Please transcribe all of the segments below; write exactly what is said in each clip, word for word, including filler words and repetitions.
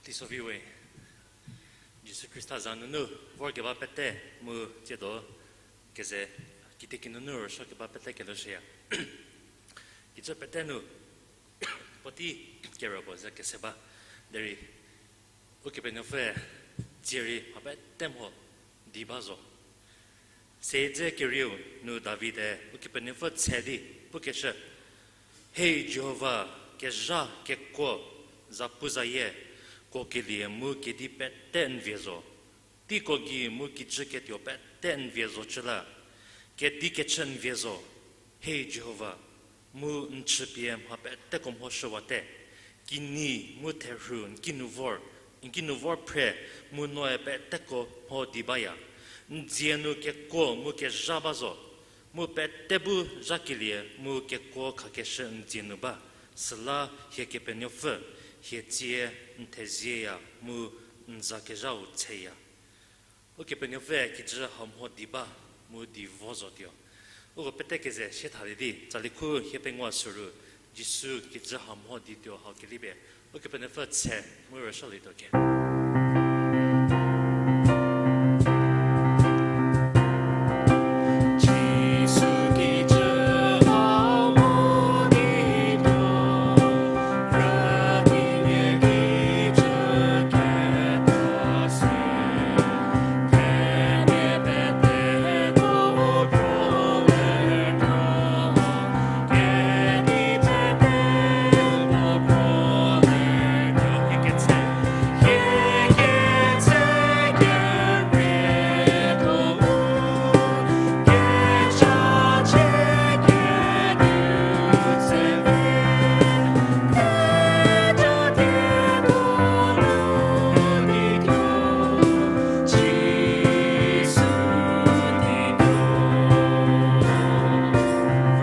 Teiso vi we, Jisu Khrista za nunu vorkeba pete mu tsiedo keze kitiekinu nu rüsuokeba pete kelushüya. Kijü pete nu puotei kerüko ze kese ba, derei Ukepenuopfü dzie rei mha pete mho di ba zo. Sedze kerieu nu David-e Ukepenuopfü tshe di pukeshü: Hei Jihova, kezha kekuo, zapuzayie, kuokelie mu kedi pete n vie zo. Teiko gei mu kijü ketuo pete n vie zo cü la, kedi kechü n vie zo. Hei Jihova, mu n chüpie mha peteko mhoshüwate. Kinyi mu therhu n kinu vor, n kinu vor phre, mu noe peteko mho di baya. N dzie nu kekuo mu kezha ba zo, mu pete bu zhakelie mu kekuo khakeshü n dzie nu ba. Süla hie Kepenuopfü, hie tsie n thezieya mu n za kezhau tsheya. Ukepenuopfü kijü hau mho di ba mu di vo zotuo. Uko pete keze sie thalie di, tsali khu hie pengou süru, Jisu kijü hau mho dituo hau kelipie, Ukepenuopfü tshe mu rüsuolietuo ke.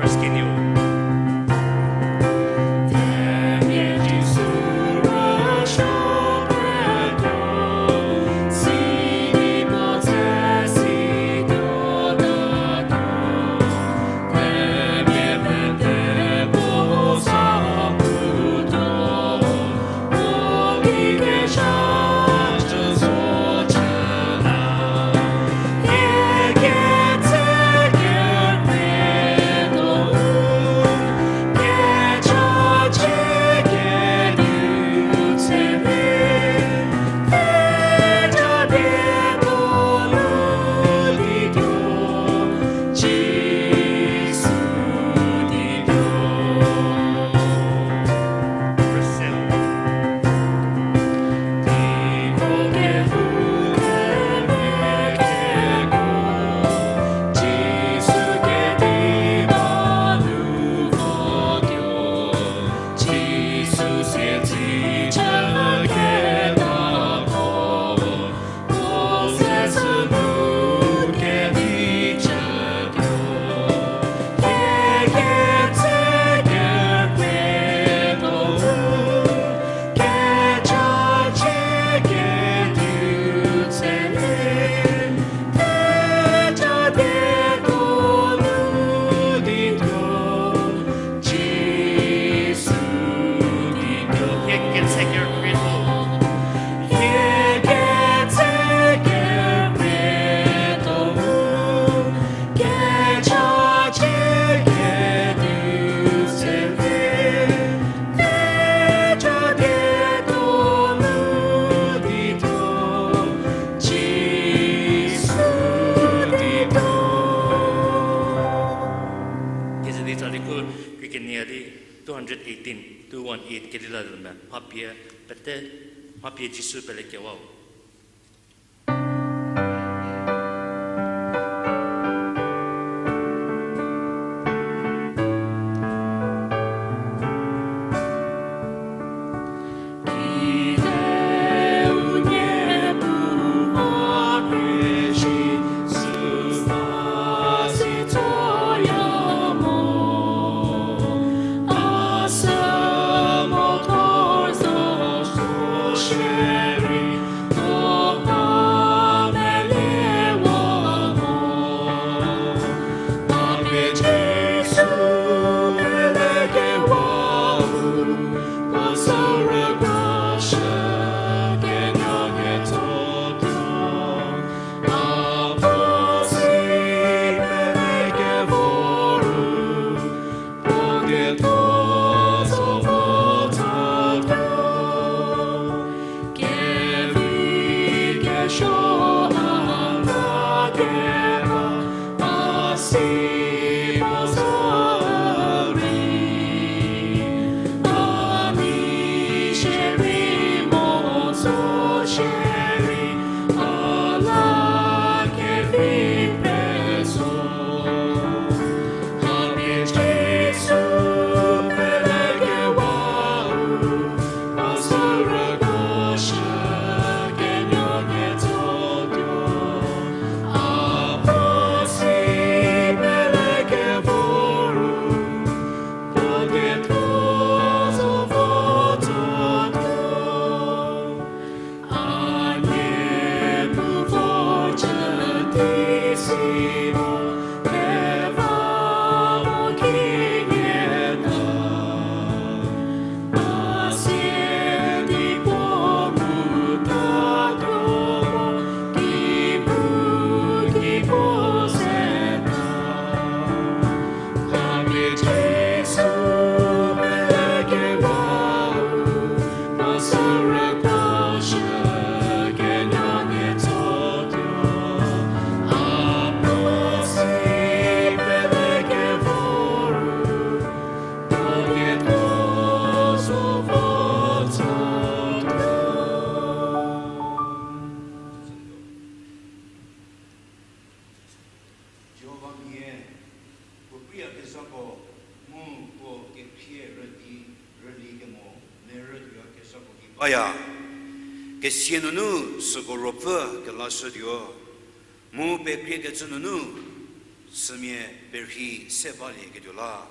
Verse kenieu. Keze di tsali khu krie kenie di two hundred eighteen, two one eight kelilalie me, mha pie pete, mha pie Jisu pele kewau. Jihova mia, puo priyakezhako, mu puo kekhrie rüdi rüli kemo, merü tuoyakezhako ki baya. Kesia nunu süko ruopfü kelashütuo, mu pekriekecü nunu sümia perhei se balieketuo la.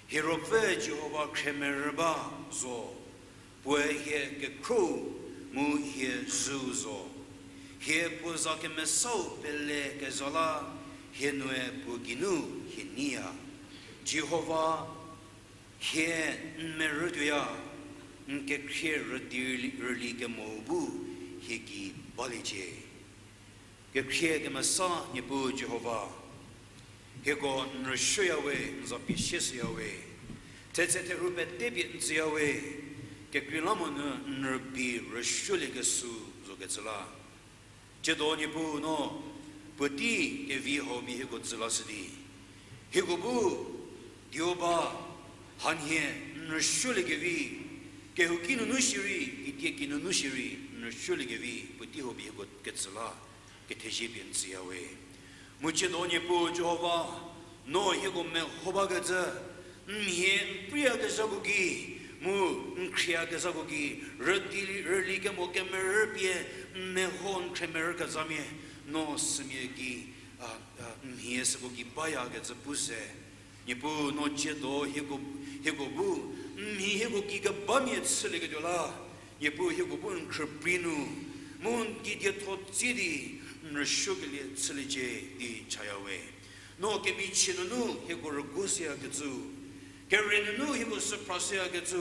Hie ruopfü Jihova khriemerü ba zo, puoe hie kekhro mu hie zhüu zo. Hie puo za kemesau pelekezha la, hie nue puo geinu hie neiya. Jihova, hie n merü tuoya, n kekhrie rüdi rüli kemo bu hie gei baliecie. Kekhrie kemesa Niepuu Jihova, hieko n rüsuoya we, n za pie sie shüya we, thetse therhu pete pie n tsüya we, kekreilamonyü n rübei rüsuoliekeshü zokecü la. Tsiedo Niepuu no puotei kevi hau pie hieko tsü lashü di, hieko bu dio ba, hanhie n rüsuoliekevi, kehouki nunu shierei, kitieki nunu shierei n rüsuoliekevi puotei hau pie hieko ketsü la, kethezie pie n tsüya we. Mu tsiedo Niepuu Jihova, no hieko meho bakecü, n mhie n priyakezhako gei, mu n khrieyakezhako gei, rüdi rüli kemo kemerü pie n meho n khriemerü kezhamia, no sümia gei, a, a, n mhie süko gei bayakecü pu se. Niepuu no tsiedo hieko, hieko bu, n mhi hieko gei kebamia chülieketuo la, Niepuu hieko bu n khrüprei nu, mu n gei dietho tsie di, n rüsuokelie chüliecie di chaya we. No kemichie nunu hieko rüguoshüyakecü, kere nunu hieko süphrashüyakecü,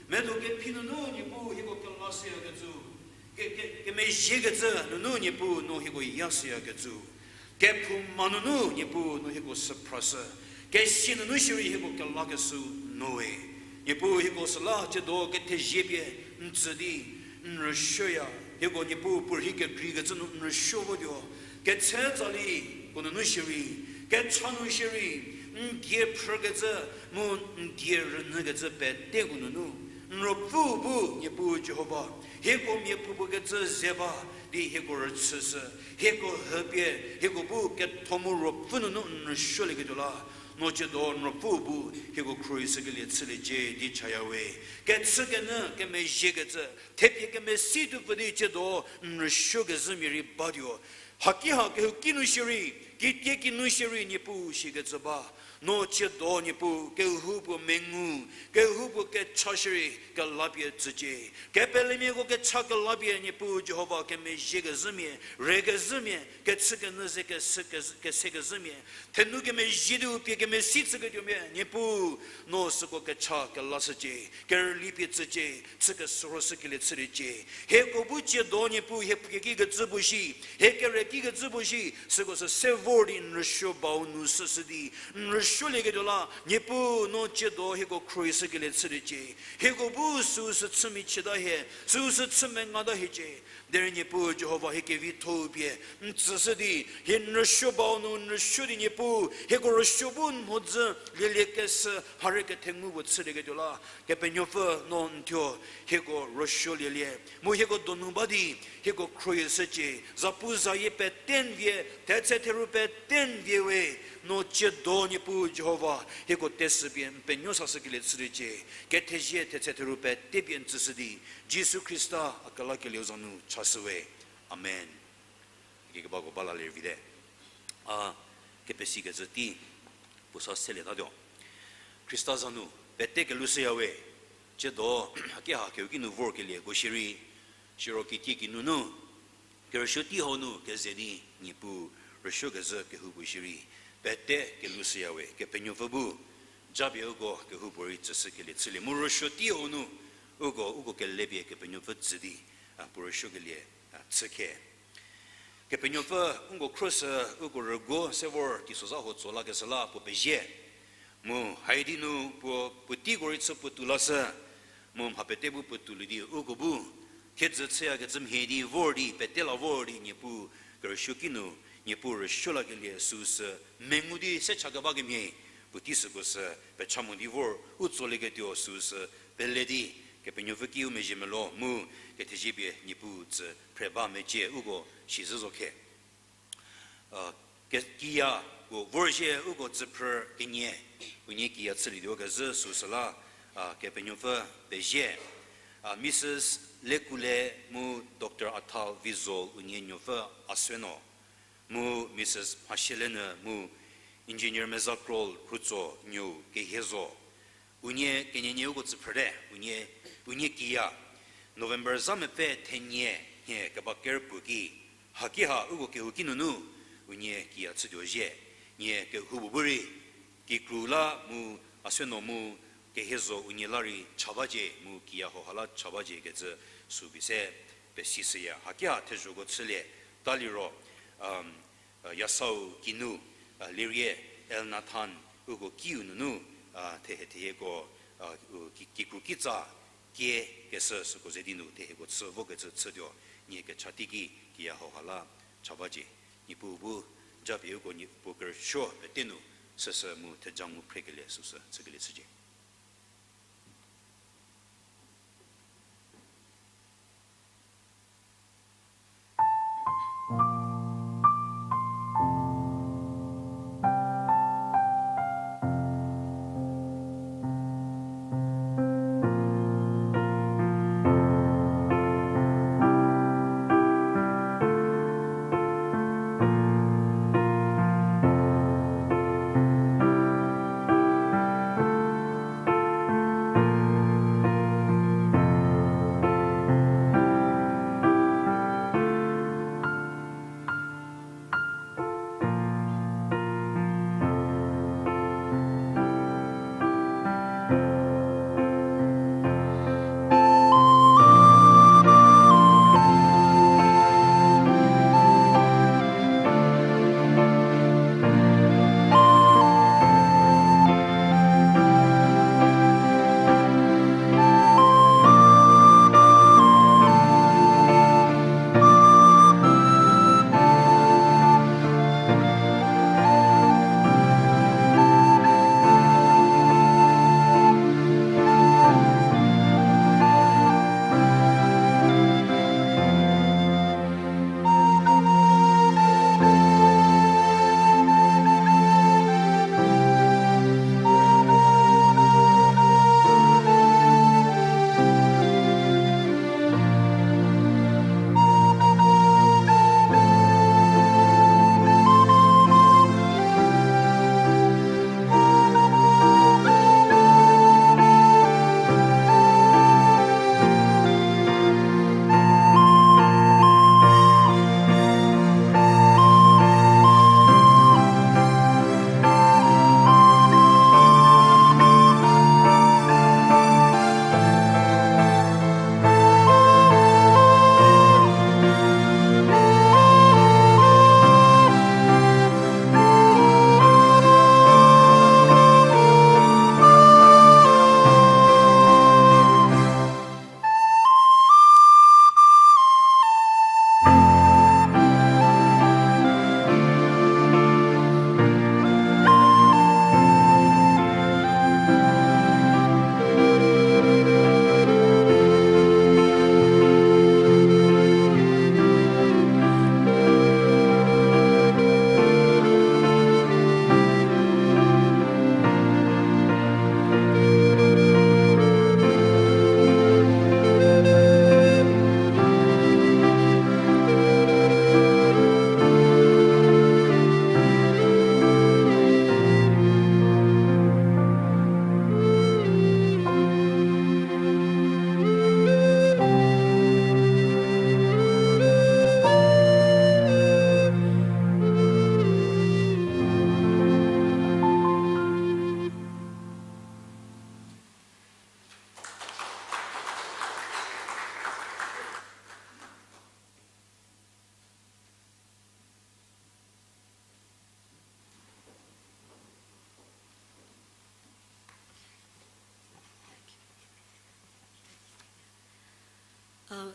medo kephi nunu Niepuu hieko kelashüyakecü, ke, ke, kemezhiekecü nunu Niepuu no hieko yashüyakecü, kephouma nunu Niepuu no hieko süphrashü, kesia nunu shierei hieko kelakeshü no we. Niepuu hieko süla tsiedo kethezie pie n tsü di, n rüsuoya, hieko Niepuu puorhi kekreikecü nu n rüsuo votuo, ketse tsali ko nunu shierei, kecha nu shierei, n die phrükecü, mu n die rünyükecü peteko nunu, n ruopfüu bu Niepuu Jihova, hieko miapuopuo kecü ze ba di hieko rüchüshü, hieko hüpie, hieko bu ketho mu ruopfü nunu n rüsuolieketuo la, no tsiedo n ruopfüu bu hieko khruohishükelie chüliecie di chaya we. Kechükenyü kemezhiekecü, thepie kemesi tuopfü di tsiedo n rüsuokezhümia rei batuo. Haki ha kehouki nu shierei, kitieki nu shierei Niepuu shikecü ba. No tsiedo Niepuu kehoupuo mengu, kehoupuo kecha shierei kelapie tsücie. Kepelemiako kecha kelapie Niepuu Jihova kemezhiekezhümia, rekezhümia, kechükenyü ze kese, kese, kesekezhümia, thenu kemezhie di u pie kemesi chüketuomia Niepuu, no süko kecha kelashücie, kerüli pie tsücie, chü kesürhoshükelie chüliecie. Hieko bu tsiedo Niepuu hie pukekikecü puo shi, hie kerekikecü puo shi, süko sü se vor di n rüsuo bau nu süshü di, n rüsuo rüsuolieketuo la, Niepuu no tsiedo hieko khruohishükelie chüliecie. Hieko bu süu sü chü michieta hie, süu sü chü mengata hiecie. Derei Niepuu Jihova hie kevitho-u pie n tsüshü di, hie n rüsuo bau nu n rüsuo di Niepuu, hieko rüsuo bu n mhodzü lielie keshü mharei kethengu puo chülieketuo la, Kepenuopfü no n thuo hieko rüsuolielie. Mu hieko donu ba di, hieko khruohishücie, zapuzayie pete n vie, thetse theru pete n vie we, no tsiedo Niepuu Jihova, hieko teshü pie n penuo sashükelie chüliecie, kethezie thetse theru pete pie n tsüshü di, Jisu Khrista a kelakelieu za nu chashü we. Amen. Kekebako ba lalie vite. A, kepesikecü tei, puo sa selietatuo. Khrista za nu, pete kelhoushüya we, tsiedo, hakeha kehouki nu vorkelieko shierei, siro kitieki nunu, kerüsuo tei hau nu keze di Niepuu rüsuokezhü kehoupuo shierei, pete kelhoushüya we, Kepenuopfü bu, japie uko kehoupuorei tsüshükelie chülie. Mu rüsuo tei hau nu, uko, uko kelepie Kepenuopfü tsü di, a, puo rüsuokelie, a, chükhe. Kepenuopfü uko khruohishü, uko rüguo se vor teisozha huo tso lakeshü la puo pezie. Mu haidi nu puo, puo teiko rei chü puotou lashü. Mu mha pete bu puotoulie di uko bu thiedzü chüyakecü mhie di vor di, pete la vor di, Niepuu kerüsuoki nu, Niepuu rüsuo lakelie süu sü mengu di se cha keba kemhie, puotei süko sü pecha mo di vor, u tsolieketuo süu sü pele di, Kepenuopfü ki u mezhie melo mu, kethezie pie Niepuu tsü phre ba mecie uko shizhü zo khe. A, ke-, kiya puo vorzhie uko tsüphrü kenie, unie kiya chülietuo kezhü süu süla, a, Kepenuopfü pezie. A, Mrs Lekule mu Doctor Athal Vizol unie nuopfü Asueno, mu Mrs Mhasielenü mu Engineer Mezakrol Rhutso nuou Kehiezo. Unie kenienie uko tsüphrüte, unie, unie kiya. November zha mepfü thenie nhie keba ker puo ki, hakiha uko kehouki nunu, unie kiya chütuo zhie. Nie kehoupuo bu rei, kikru la mu Asueno mu Kehiezo unie la rei cha bacie mu kiya hauha la cha bacie kecü süu pie se pesishüya. Hakiha thezhoko chülie, ta liro, um, Yasau kinu, a, Lerie Elnathan uko kiu nunu, a, thehe thehieko, a, u ki-, kikru kitsa kie kesü süko ze di nu thehieko chü vokecü chütuo, nie kecha teiki kiya hauha la cha bacie. Niepuu bu japie uko nie puo kerüsuo pete nu süsü mu theja ngu phrekelie süsü chükelie chücie.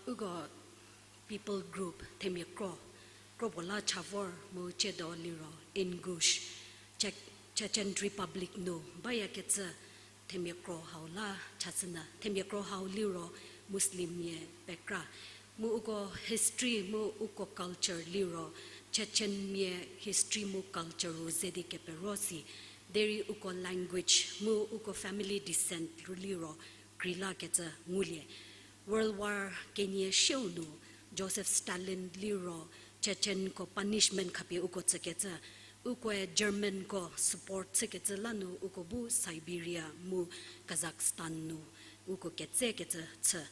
Uko people group themia kro, kro puo la cha vor mu tsiedo liro Ingush, Che-, Chechen Republic nu bayakecü themia kro hau la chashünyü. Themia kro hau liro Muslimmia pekra. Mu uko history mu uko culture liro Chechenmia history mu culture-u ze di kepero si. Derei uko language mu uko family descent liro kreilakecü ngulie. World War kenie sieu nu Joseph Stalin liro Chechenko punishment khapie uko tsükecü, ukoe Germanko support chükecü la nu uko bu Siberia mu Kazakhstan nu uko ketsekecü chü.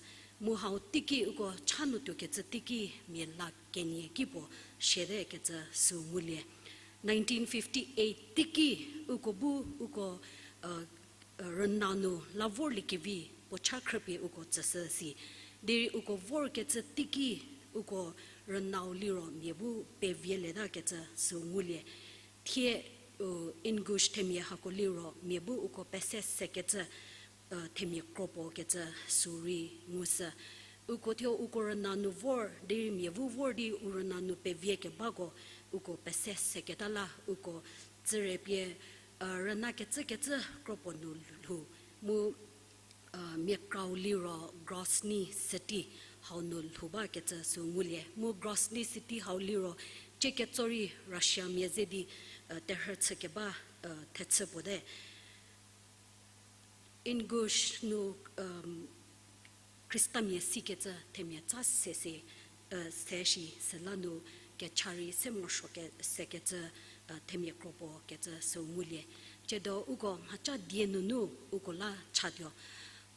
Mu hau teiki uko cha nu tuokecü teiki mia la kenie ki puo siatekecü sü ngulie. Nineteen fifty-eight teiki uko bu uko rüna nu la vorliekevi puo cha khrüpie uko tsüshü si. Derei uko vorkecü teiki uko rünau liro mia bu pevielieta kecü sü ngulie. Thie Ingush themia hako liro mia bu uko pese sekecü themia kro puo kecü sü rei ngushü. Uko thuo uko rüna nu vor derei mia bu vor di u rüna nu pevie kebako uko pese seketa la uko tsüre pie rüna kecükecü kro puo nu lhou. Mu mia krau liro Grozny city hau nu lhou bakecü sü ngulie. Mu Grozny city hau liro tsie ketso rei Russiamia ze di terhü chükeba thechü puo te. Ingush nu Khristamia sikecü themia tsa se se, se shi süla nu kecha rei se morosuo ke- sekecü themia kro puo kecü sü ngulie. Tsiedo uko mhaca die nunu uko la chatuo.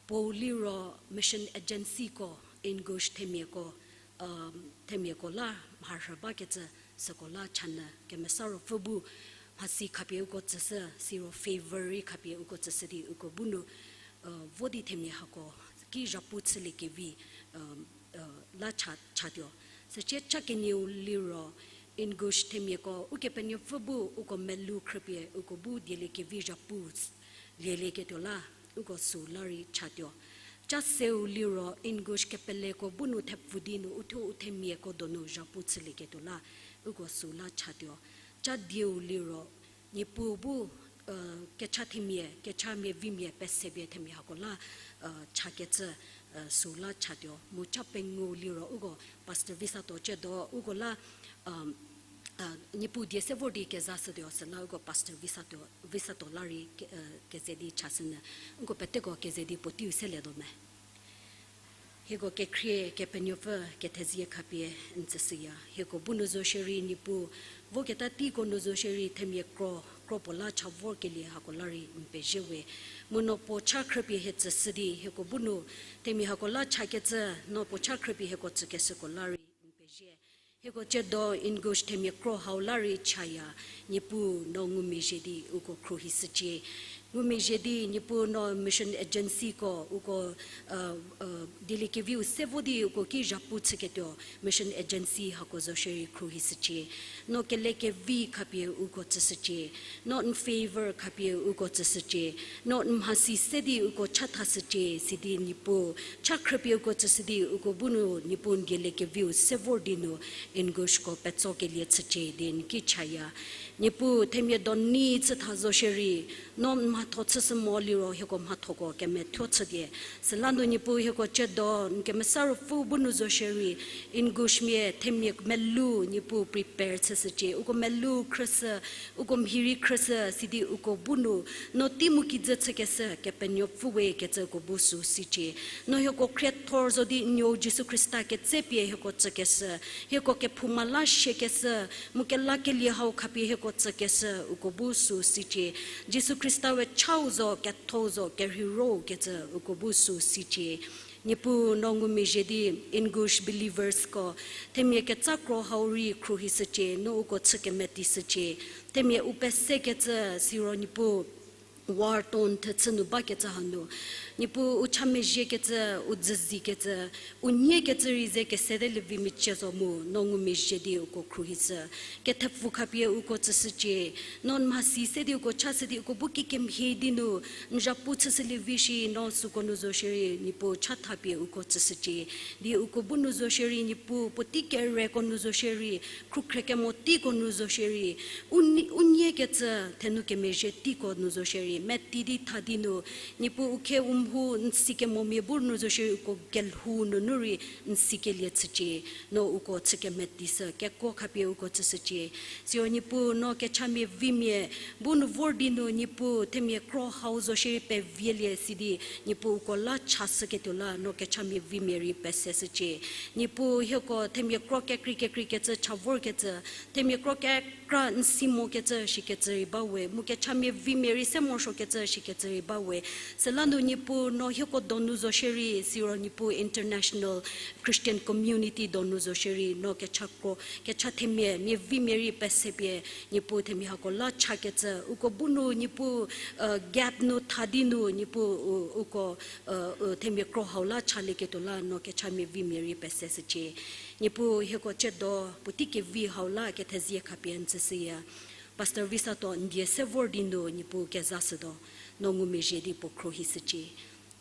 Puou liro mission agencyko, Ingush themiako, themiako la mharhü bakecü süko la chanyü. Kemesa Ruopfü bu mhasi khapie uko tsüshü, siro favor rei khapie uko tsüshü di uko bu nu vo di themia hako ki zhapu chüliekevi la cha- chatuo. Sücie cha kenieu liro Ingush themiako Ukepenuopfü bu uko melou khrüpie uko bu dieliekevi zhapu lielieketuo la uko süu la rei chatuo. Cha seu liro Ingush kepeleko bu nu thepfü di nu uthuo u themiako donu zhapu chülieketuo la uko süu la chatuo. Cha dieu liro Niepuu bu kecha themia, kecha miavimia pesepie themia hako la chakecü süu la chatuo. Mu cha pengou liro uko Pastor Visato tsiedo uko la Niepuu die se vor di kezashütuo süla uko Pastor Visato, Visato la rei ke- keze di chashünyü. Uko peteko keze di puoteiu selietuo me. Hieko kekhrie Kepenuopfü kethezie khapie n tsüshüya. Hieko bu nu zo shierei Niepuu, voketa teiko nu zo shierei themia kro, kro puo la cha vorkelie hako la rei n pezie we. Mu no puo cha khrüpie hie tsüshü di hieko bu nu themia hako la chakecü, no puo cha khrüpie hieko tsükeshüko la rei n pezie. Hieko tsiedo Ingush themia kro hau la rei chaya. Niepuu no ngumezhie di uko khruohishücie. Ngumezhie di Niepuu no mission agencyko uko dieliekeviu se vo di uko ki zhapu chüketuo mission agency hako zo shierei khruohishücie. No kelekevi khapie uko tsüshücie. No n favor khapie uko tsüshücie. No n mhasi se di uko chathashücie, sidi Niepuu cha khrüpie uko tsüshü di uko bu nu Niepuu n dieliekeviu se vor di nu Ingushko petsokelie chücie di n ki chaya. Niepuu themia do nei chütha zo shierei, no n mhatho chüshü mo liro hieko mhathoko kemethuo chütie. Süla nu Niepuu hieko tsiedo n Kemesa Ruopfü bu nu zo shierei, Ingushmia themia melou Niepuu prepare chüshücie, uko melou khrüshü, uko mhi rei khrüshü, sidi uko bu nu no tei mu kijü chükeshü Kepenuopfü we kecü uko bu süu sicie. No hieko khriethor zo di n nuou Jisu Khrista ketsepie hieko tsükeshü, hieko kephouma la siekeshü, mu kelakelie hau khapie hieko tsükeshü uko bu süu sicie. Jisu Khrista we chau zo, kethou zo, kerheiro kecü uko bu süu sicie. Niepuu no ngumezhie di Ingush believersko themia ketsa kro hau rei khruohishücie, no uko chü kemetishücie. Themia u pesekecü siro Niepuu War torn thechü nu bakecü hanu, Niepuu u cha mezhiekecü, u dzüzikecü, u niekecü rei ze kesedelie vi michie zo mu, no ngumezhie di uko khruohishü. Kethepfu khapie uko tsüshücie, no n mhasi se di uko chashü di uko bu kikemhie di nu, n zhapu chüshülie vi shi, no süko nu zo shierei, Niepuu chatha pie uko tsüshücie. Di uko bu nu zo shierei, Niepuu puotei kereko nu zo shierei, khrükhrie kemo teiko nu zo shierei, u nie-, u niekecü thenu kemezhie teiko nu zo shierei, meti di tha di nu, Niepuu u khie u mhu n sikemomia bu nu zo shierei uko kelhou nunu rei n sikelie chücie, no uko chü kemetishü, kekuo khapie uko tsüshücie. Siro Niepuu no kechamia vimia bu nu vor di nu Niepuu themia kro hau zo shierei pevielie sidi, Niepuu uko la chashüketuo la no kechamia vimia rei peseshücie. Niepuu hieko themia kro kekrei kekreikecü cha vorkecü, themia kro kekra n si mokecü shikecü rei ba we, mu kechamia vimia rei se morosuokecü shikecü rei ba we. Süla nu Niepuu no hieko donu zo shierei, siro Niepuu international Christian community donu zo shierei, no kecha kro, kecha themia, mia vimia rei pese pie, Niepuu themia hako la chakecü, uko bu nu Niepuu, gap nu tha di nu Niepuu, u-, uko, u, themia kro hau la chalieketuo la no kechamia vimia rei peseshücie. Niepuu hieko tsiedo puotei kevi hau la kethezie khapie n tsüshüya. Pastor Visatuo n die se vor di nu Niepuu kezashütuo, no ngumezhie di puo khruohishücie.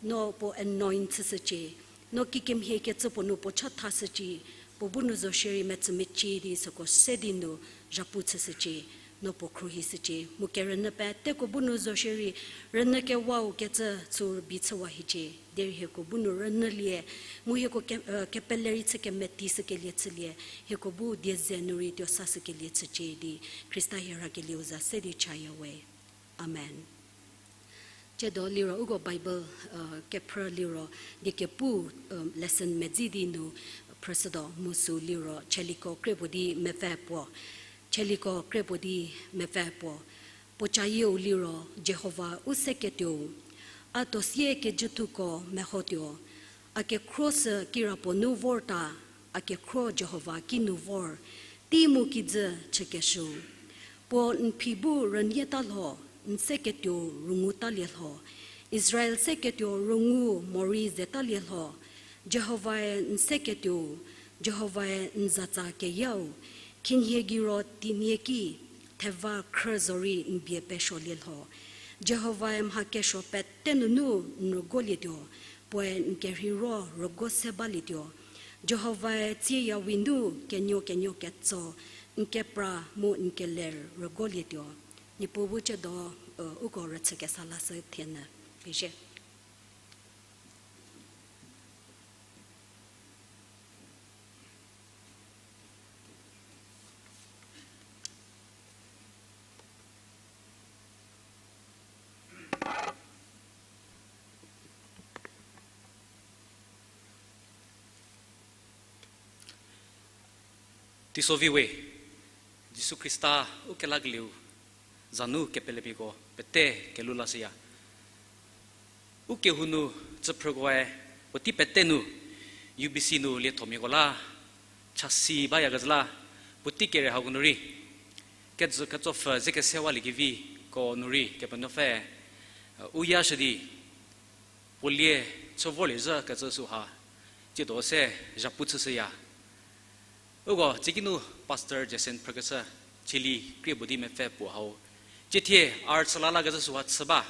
No puo anoint chüshücie. No kikemhie kecü puo nu puo chathashücie. Puo bu nu zo shierei metsümecie di süko se di nu zhapu chüshücie. No puo khruohishücie. Mu kerünyü peteko bu nu zo shierei rünyü kewau kecü chü rübei chüwa hiecie. Derei hieko bu nu rünyülie, mu hieko ke-, e, kepele rei chü kemetishükelie chülie, hieko bu die ze nu rei tuo sashükelie chücie di, Khrista hie rhakelieu za se di chaya we. Amen. Tsiedo liro uko Bible, e, kephrü liro die kepu, e, lesson medzi di nu phrüshütuo mu sü liro Tsaliko krie puo di mepfü puo. Tsaliko krie puo di mepfü puo. Puo cayieu liro Jihova u seketuou. A tuosie kejüthuko mehotuo. A kekhro sü kirapuo nu vorta, a kekhro Jihova kinu vor, tei mu kijü chükeshüu. Puo n phi bu rünyieta lho, n seketuou rüngu talie lho. Israel seketuou rüngu morei ze talie lho. Jihovae n seketuou, Jihovae n zatsa keyau. Khinhie gei ro tinie ki, theva khrü zorei n bie pesuolie lho. Jihovae mha kesuo pete nunu n rügolietuo, puoe n kerhei ro rügo se balietuo. Jihovae tsieyawi nu kenuo kenuo ketso, n kepra mu n keler rügolietuo. Niepuu bu tsiedo, e, uko rüchü kesa lashü thienyü. Pezie. Teisovi we, Jisu Khrista u kelakelieu za nu kepelemiako pete kelhou lashüya. U kehou nu tsüphrükoe puotei pete nu, U B C nu liethomiako la, chasi bayakezhü la, puotei kere hako nu rei, kejü ketsopfü ze kesewaliekeviko nu rei Kepenuopfü, u yashü di, puo lie chü vorlie zhü kecü süha, tsiedo se zhapu chüshüya. Uko tsiki nu Pastor Jason phrükeshü, Cheli krie puo di mepfü puo hau, tsiethie a rüchü la lakecü süha chü ba,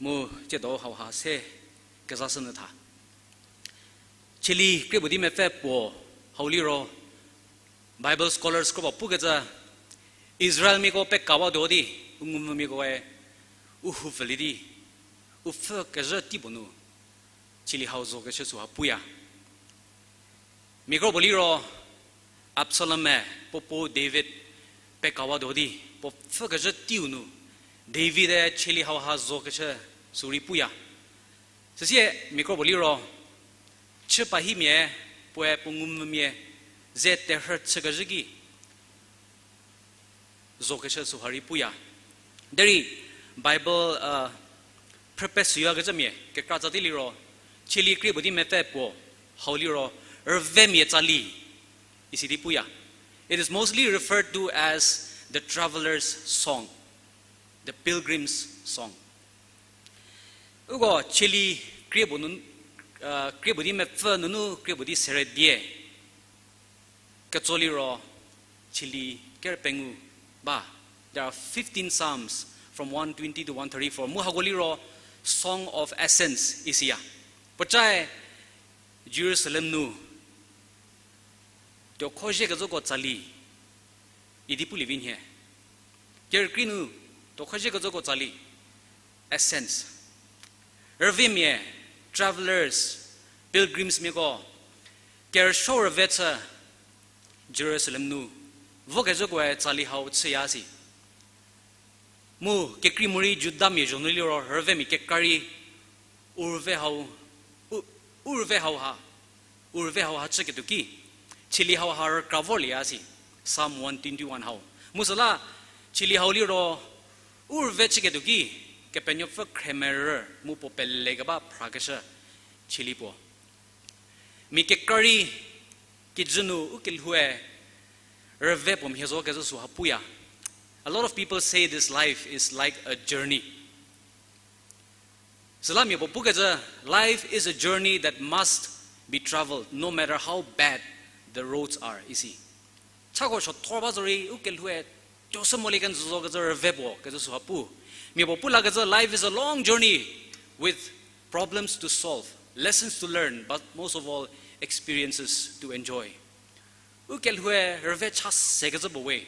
mu tsiedo hauha se kezashünyü tha. Cheli krie puo di mepfü puo hau liro, Bible scholars kropuo pukecü, Israelmiako pekawatuo di, u ngumvümiakoe u houpfülie di, u pfhü kezhü tei puo nu, Cheli hau zokeshü süha puya. Mia kropuo liro, Absalom-e puo puo David pekawatuo di, puo pfhü kezhü teiu nu, David-e Cheli hauha zokeshü sü rei puya. Süsie mia kropuo liro, chü pahimia, puoe puo ngumvümia, ze terhü chükezhü ki, zokeshü süha rei puya. Derei Bible, uh, phrüpeshüyakecümia kekra tsa di liro, Cheli krie puo di mepfü puo hau liro, rüvemia tsali isi di puya. It is mostly referred to as the traveler's song, the pilgrim's song. Uko Chieli krie puo nu, uh, krie puo di mepfü nunu krie puo di sere die ketso liro Chieli ker pengou ba. There are fifteen Psalms from one twenty to one thirty-four. Mu hako liro Song of Ascents isiya. Puocae Jerusalem nu tuokhozie kezhüko tsali idi pulie vi nhie. Kerükrie nu tuokhozie kezhüko tsali, ascents. Rüvemia, travellers, pilgrims miako kerüsuo rüve chü Jerusalem nu vokezhükoe tsali hau chüya si. Mu kekrei morei Judamia zho nu liro rüvemia kekra rei u rüve hau, u, u rüve hauha, u rüve hauha chüketuo ki Chieli hauha rükra vorlieya si. Psalm one twenty-one hau. Mu süla Chieli hau liro u rüve chüketuo ki Kepenuopfü khremerü mu puo pelekeba phrakeshü Chieli puo. Mia kekra rei kijü nu u kelhoue rüve puo mhie zo kezhü süha puya. A lot of people say this life is like a journey. Süla mia puo pukecü, life is a journey that must be travelled, no matter how bad the roads are, isi. Chako suothor ba zorei u kelhoue tuoshü molie kenjü zo kezhü rüve puo kezhü süha pu. Mia puo pu lakecü, life is a long journey with problems to solve, lessons to learn, but most of all, experiences to enjoy. U kelhoue rüve cha se kezhü puo we.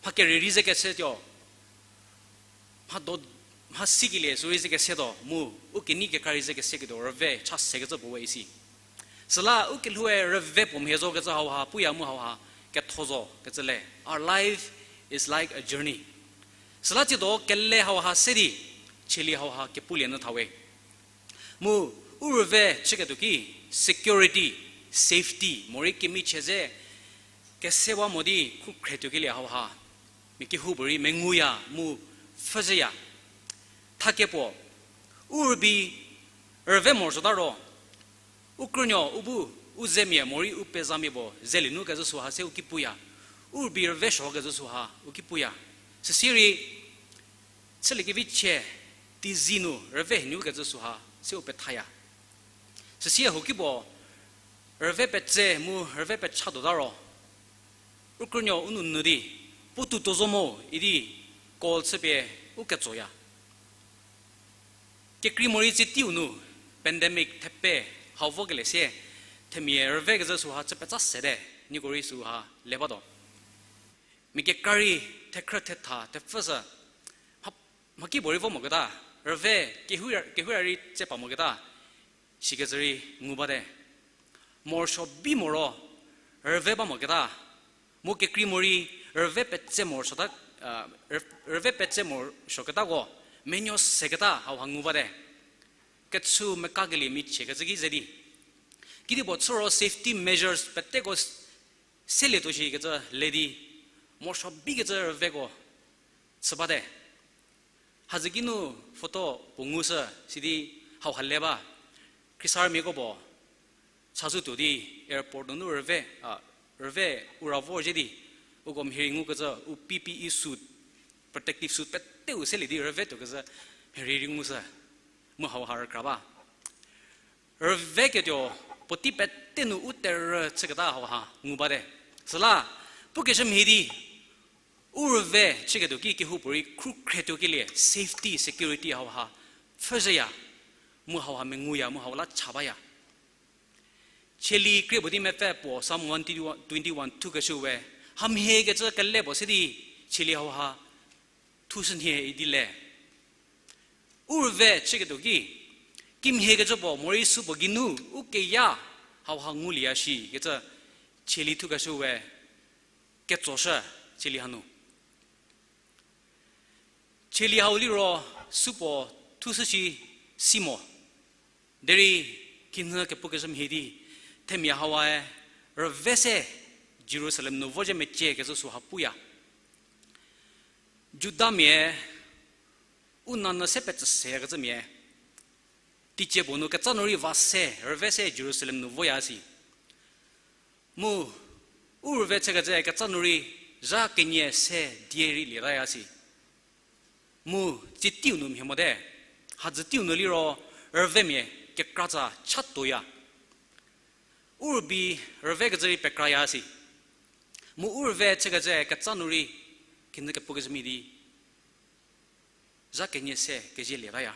Mha kerei rei ze kesetuo. Mha do, mha sikelie sürei ze kesetuo mu, u kenei kekra rei ze keseketuo rüve cha se kezhü puo we isi. Süla u kelhoue rüve puo mhie zo kezhü hauha puya mu hauha ketho zo kecü le. Our life is like a journey. Süla tsiedo kele hauha se di, Chieli hauha kepulie nyü tha we. Mu u rüve chüketuo ki security, safety, morei kemichie ze kesewa mo di khu khretuo kelie hauha mia kehoupuorei menguya mu pfhüzhüya. Thakie puo, u rübei rüve morosuota ro, u krünuo u bu u zemia morei u pezamia puo zelie nu kezhü süha se u ki puya. U rübei rüve suo kezhü süha u ki puya. Süsie rei chüliekevi chie, tizi nu rüve hie nu kezhü süha se u pethaya. Süsie huo ki puo rüve petse mu rüve pecha tuota ro, u krünuo u nou nu di, puo toutuo zo mo idi call chüpie u ketsoya. Kekrei morei tsie teiu nu pandemic thepe hau vokelie sie, themia rüve kezhü süha chü petsa sete, nieko rei süha le batuo. Mia kekra rei thekhrü thetha thepfü sü, mha, mhakipuorei vo moketa, rüve, kehou, kehou rei tse pa moketa, sikecü rei ngu bate. Morosuo bi moro, rüve ba moketa, mu kekrei morei rüve petse morosuota, rüve petse morosuoketako menuo seketa hauha ngu bate. Kechü mekakelie michiekecü ki ze di, kedipuo chü ro safety measures peteko selietuo shikecü le di, morosuo bikecü rüveko chü bate. Hazü ki nu photo puo ngushü sidi hauha le ba. Khrisarümiako puo chazou tuo di airport nunu rüve, a, rüve u ra vor zhie di, uko mhie rei ngukecü u P P E suit, protective suit peteu selie di rüve tuokezhü mhie rei rei ngushü. Mu hauha rükra ba. Rüveketuo puotei pete nu u terhü chüketa hauha ngu bate. Süla, pukeshü mhie di, u rüve chüketuo ki kehoupuorei khrukhretuo kelie safety, security hauha pfhüzhüya, mu hauha menguya, mu hau la cha baya. Chieli krie puo di mepfü puo Psalm one twenty-one thukeshü we, hamhiekecü kele puo se di, Chieli hauha thushünhie idi le. U rüve chüketuo ki, kimhiekecü puo morei supuo geinu u keya hauha ngulieya shikecü Chieli thukeshü we ketsoshü Chieli hanu. Chieli hau liro supuo thushü shi si mo. Derei kinhü kepukeshü mhie di, themia hauhae rüve se Jerusalem nu vo zhie mecie kecü süha puya. Judamia u nanyü se petsü seyakecümia, teicie puo nu ketsa nu rei va se, rüve se Jerusalem nu voya si. Mu, u rüve chükecü ketsa nu rei zha kenie se die rei lietaya si. Mu, tsie teiu nu mhie mote. Hadzü teiu nu liro, rüvemia kekratsa chatuoya. U rübei rüvekecü rei pekraya si. Mu u rüve chükecü ketsa nu rei, kinü kepukecü mhie di, zha kenie se kezielietaya.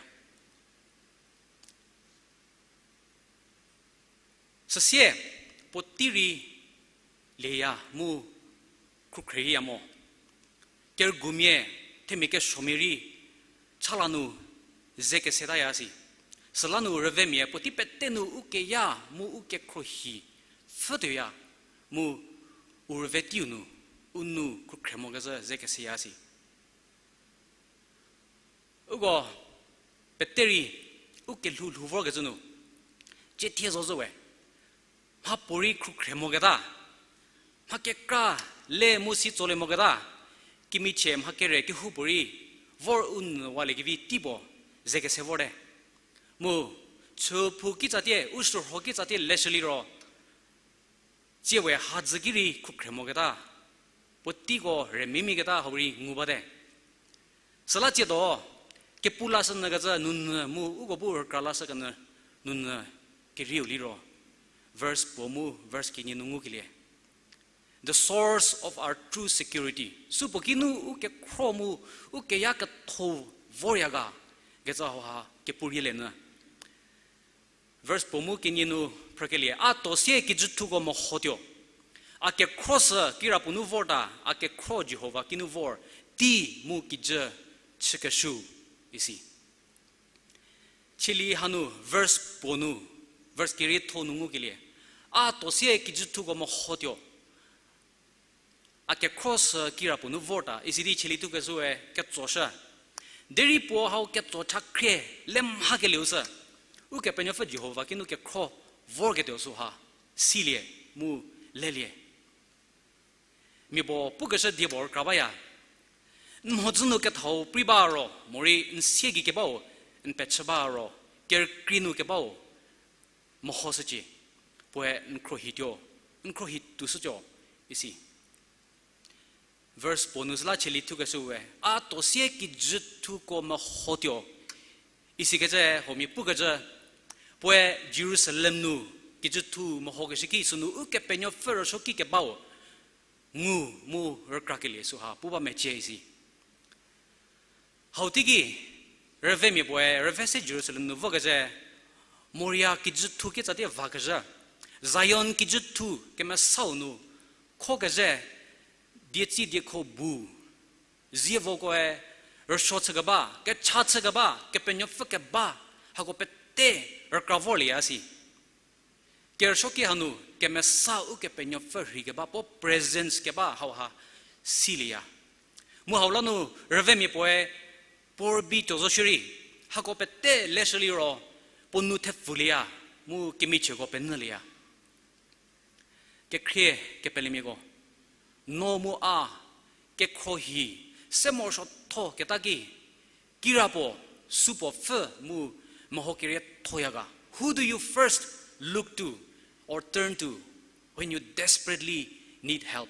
Süsie, puotei rei lieya mu khrukhrieya mo. Kerügumia, themia kesuomia rei, chala nu ze kesetaya si. Süla nu rüvemia puotei pete nu u keya mu u kekhruohi pfhütuoya, mu u rüve teiu nu, u nou khrukhre mokecü ze keseya si. Uko pete rei u kelhou lhou vorkecü nu, cie thie zo zhü we. Mhapuorei khrukhre moketa, mha kekra le mu si tsolie moketa, kemichie mha kere kehoupuorei vor u nyüwalie kevi tei puo ze kese vorte. Mu, chüphou kitsatie, u shürho kitsatie leshü liro, tsie we hadzü ki rei khrukhre moketa, puoteiko rümemeiketa hau rei ngu bate. Süla tsiedo, kepu lashü nyükecü nunyü mu uko bu rükra lashü kenyü nunyü kerieu liro, verse puo mu verse kenie nu ngukelie, the source of our true security. Supuo kinu u kekhro mu u keya ketho vorya ga, kecü hauha kepu rielie nyü. Verse puo mu kenie nu phrükelie, a tuo sie kijüthuko mehotuo. A kekhro sü kirapuo nu vorta, a kekhro Jihova kinu vor, tei mu kijü chükeshüu, isi. Chülie hanu verse puo nu, verse kerietho nu ngukelie, a tuo sie kijüthuko mehotuo. A kekhro sü kirapuo nu vorta, isi di chülie thukeshüe ketsoshü. Derei puo hau ketso chakhrie le mhakelieu sü, Ukepenuopfü Jihova kinu kekhro vorketuo süha silie mu lelie. Mia puo pukeshü die puo rükra baya. N mhodzü nu kethau prei ba ro, morei n sie gei kebau, n pechü ba ro, kerükrie nu kebau mehoshücie, puoe n khruohituo, n khruohi tuoshütuo, isi. Verse puo nu süla chülie thukeshüe, a tuo sie kijüthuko mehotuo, isikecü huomia pukecü, puoe Jerusalem nu kijüthu mehokeshü ki sünu Ukepenuopfü rüsuoki kebau ngu mu rükrakelie süha pu ba mecie isi. Hau teiki, rüvemia puoe rüve se Jerusalem nu vokecü, Moria kijüthu kitsatie vakezhü, Zion kijüthu kemesau nu khokezhü, dietsi diekho bu, zievokoe rüsuo chükeba, kecha chükeba, Kepenuopfü keba, hako pete rükra vorlieya si. Kerüsuoki hanu kemesa Ukepenuopfü rhei keba puo presence keba hauha silieya. Mu hau la nu rüvemia puoe puo rübei tuo zo shierei, hako pete leshü liro, puo nou thepfulieya, mu kemichieko penyülieya. Kekhrie kepelemiako, no mu a kekhruohi se morosuotho keta ki, kirapuo, supuo pfü mu meho keriethoya ga? Who do you first look to or turn to when you desperately need help?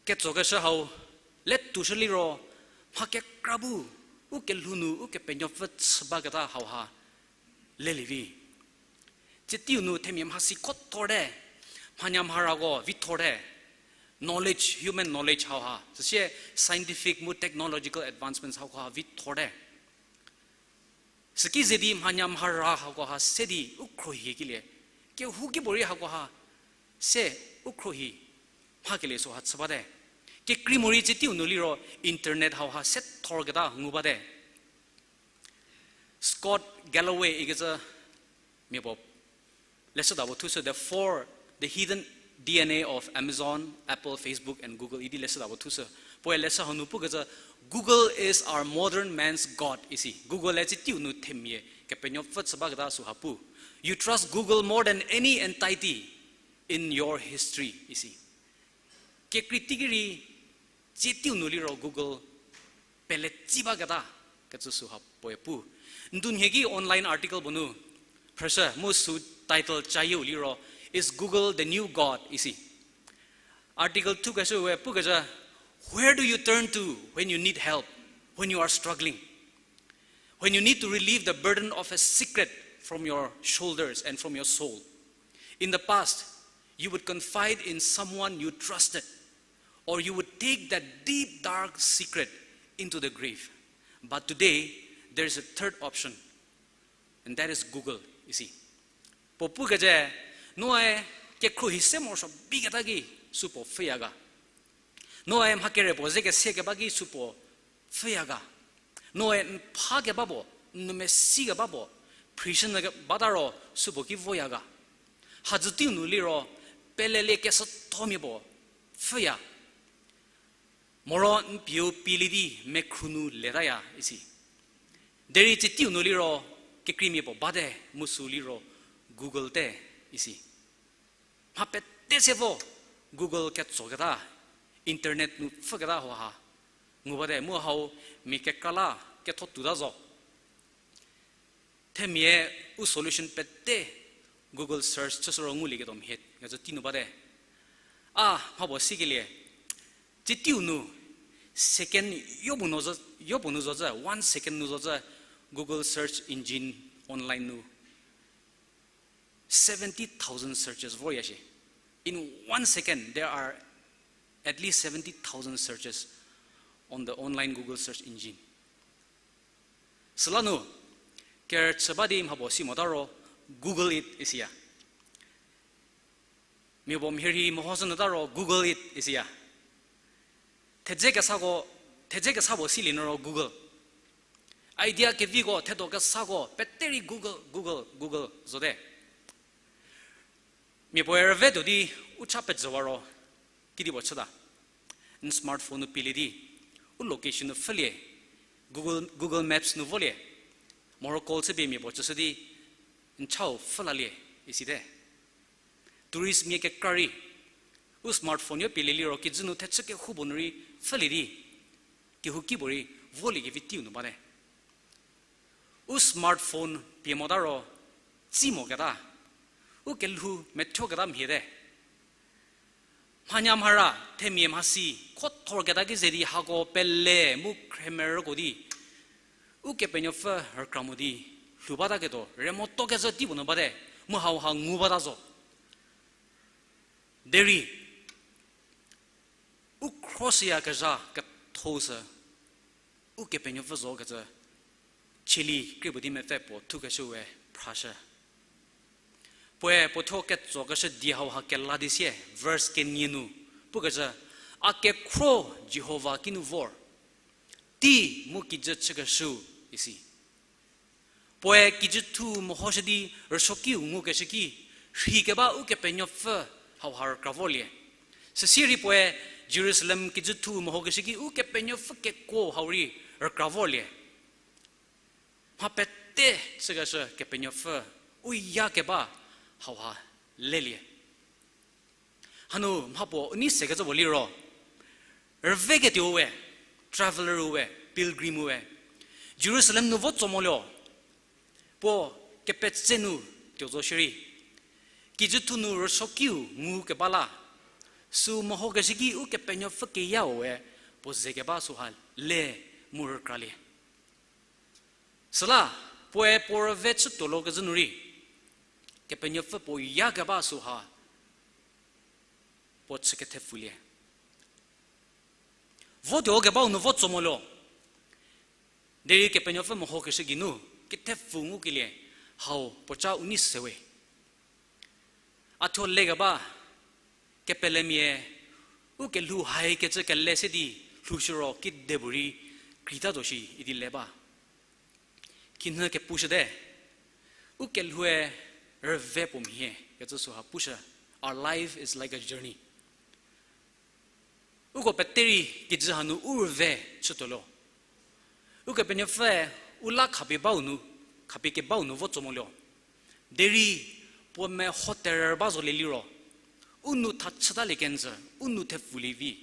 Ketsokeshü hau le tuoshü liro, mha kekra bu, u kelhou nu Ukepenuopfü chü baketa hauha lelie vi. Tsie teiu nu themia mhasi kho thorte, mhanyamharako vi thorte, knowledge, human knowledge hauha, süsie scientific mu technological advancements hauha vi thorte. Süki ze di mhanyamhara hakoha se di u khruohikelie, kehouki puorei hakoha se u khruohi mhakelie süha chü bate. Kekrei morei tsie teiu nu liro internet hauha se thorketa ngu bate. Scott Galloway ikecü mia puo leshüda puo thushü, the four, the hidden D N A of Amazon, Apple, Facebook, and Google idi leshüda puo thushü. Puoe leshü hanu pukecü, Google is our modern man's God isi. Google-e tsie teiu nu themia kepenuopfü chü baketa süha pu. You trust Google more than any entity in your history isi. Kekrei teiki rei, tsie teiu nu liro Google pele tsi baketa kecü süha puoe pu. Ndunhie ki online article puo nu phrüshü mu sü title cayieu liro, Is Google the New God isi. Article thukeshüe pukecü, Where do you turn to when you need help, when you are struggling? When you need to relieve the burden of a secret from your shoulders and from your soul. In the past, you would confide in someone you trusted, or you would take that deep, dark secret into the grave. But today, there is a third option, and that is Google, you see. Puo pukecü, noe kekhruohi se morosuo biketa ki supuo pfhüya ga. Noe mha kere puo ze kese keba ki supuo pfhüya ga. Noe n pha keba puo, n nou mesi keba puo, prison ke bata ro supuo ki voya ga. Hadzü teiu nu liro, pelelie kesüthomia puo pfhüya. Moro n pieu pielie di mekhru nu letaya isi. Derei tsie teiu nu liro, kekreimia puo bate mu sü liro Google te isi. Mha pete se vo Google ketsoketa, internet nu pfhüketa hauha ngu bate mu hau mia kekra la ketho tuota zo. Themia u solution pete Google search chüshü ro ngulieketuo mhie kecü tei nu bate. A mha puo sikelie, tsie teiu nu second yopuo nu zo, yopuo nu zocü, one second nu zocü Google search engine online nu seventy thousand searches vorya shie. In one second, there are at least seventy thousand searches on the online Google search engine. Süla nu, kerüchü ba di mha puo si mota ro, Google it isiya. Mia puo mhie rei mehoshü nyüta ro, Google it isiya. Thedze kesako, thedze kesa puo silie nyü ro Google. Idea keviko, thedo kesako, pete rei Google, Google, Google zote. Mia puoe rüve tuo di u cha pejüwa ro, kedipuo chüta. N smartphone nu pielie di, u location nu pfhülie, Google, Google Maps nu volie, moro call chüpie mia puo tsüshü di, n chau pfhü lalie, isite. Tourist mia kekra rei, u smartphone yo pielie liro kijü nu thechü kehoupuo nu rei pfhülie di, kehouki puo rei volie kevi teiu nu bate. U smartphone pie mota ro, tsi moketa, u kelhou methuoketa mhie te. Mhanya mhara, themia mhasi, khothorketa ki ze di hako pele mu khremerüko di, Ukepenuopfü rükra mo di, lhou bataketuo, re motuo kecü teipuo nu bate, mu hauha ngu bata zo. Derei, u khroshüyakezha ketho sü, Ukepenuopfü zo kecü, chili krie puo di mepfü puo thukeshüe phrashü. Puoe puo thuo ketsokeshü die hauha kela di sie, verse kenie nu, pukecü, a kekhro Jihova kinu vor, tei mu kijü chükeshü, isi. Puoe kijüthu mehoshü di rüsuokiu ngukeshü ki, rheikeba Ukepenuopfü hauha rükra vorlie. Süsie rei puoe Jerusalem kijüthu mehokeshü ki Ukepenuopfü kekuo hau rei rükra vorlie. Mha pete chükeshü Kepenuopfü u ya keba hauha lelie. Hanu mhapuo u nei sekecü puo liro, rüveketuou we, traveller we, pilgrim we, Jerusalem nu vo tso moluo, puo kepetse nu tuo zo shierei, kijüthu nu rüsuokiu ngukeba la, sü mehokeshü ki Ukepenuopfü keyau we, puo ze keba süha le mu rükralie. Süla, puoe puo rüve chütuo lo kezhü nu rei, Kepenuopfü puo ya keba süha, puo chü kethepfulie. Votuo kebau nu vo tso moluo. Derei Kepenuopfü mehokeshü geinu, kethepfu ngukelie, hau puoca u nei sewe. A thuo lekeba, kepelemia, u kelhou haikecü kele se di, lhoushü ro kidepuorei, krita zo shi idi le ba. Kinhü kepushüte, u kelhoue rüve puo mhie, kecü süha pushü, Our life is like a journey. Uko peterei kijü hanu u rüve chütuo lo. Ukepenuopfüe u la khapie bau nu, khapie kebau nu vo tso moluo. Derei puo meho terü ba zolie liro, u nou tha chütalie kenjü, u nou thepfulie vi.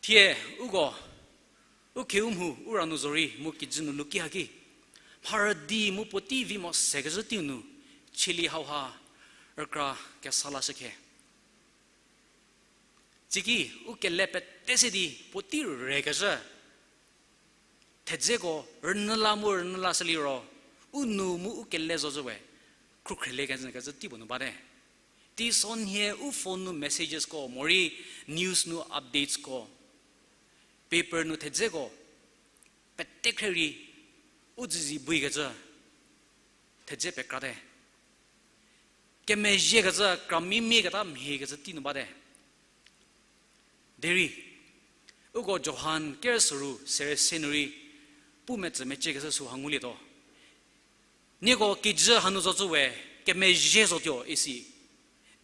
Thie uko, u kheu mhu u ra nu zorei mu kijü nu luki haki, mharüdi mu puotei vi mo sekezhü teiu nu, chili hauha rükra kesa lashü khe. Tsiki u kele pete se di puotei rekezhü, Thedzeko rünyüla mu rünyüla shü liro, u nu mu u kele zo zhü we, khrukhrelie kezü kecü tei puo nu bate. Teisonhie u phone nu messagesko morei news nu updatesko, paper nu thedzeko, pete khre rei, u zizi buikecü, thedze pekrate. Kemezhiekecü, kramimieketa mhiekecü tei nu bate. Derei, uko Johan kerü soru, sere se nu rei, pu metsü meciekecü süha ngulietuo. Nieko kijü hanu zo zhü we, kemezhie zotuo isi.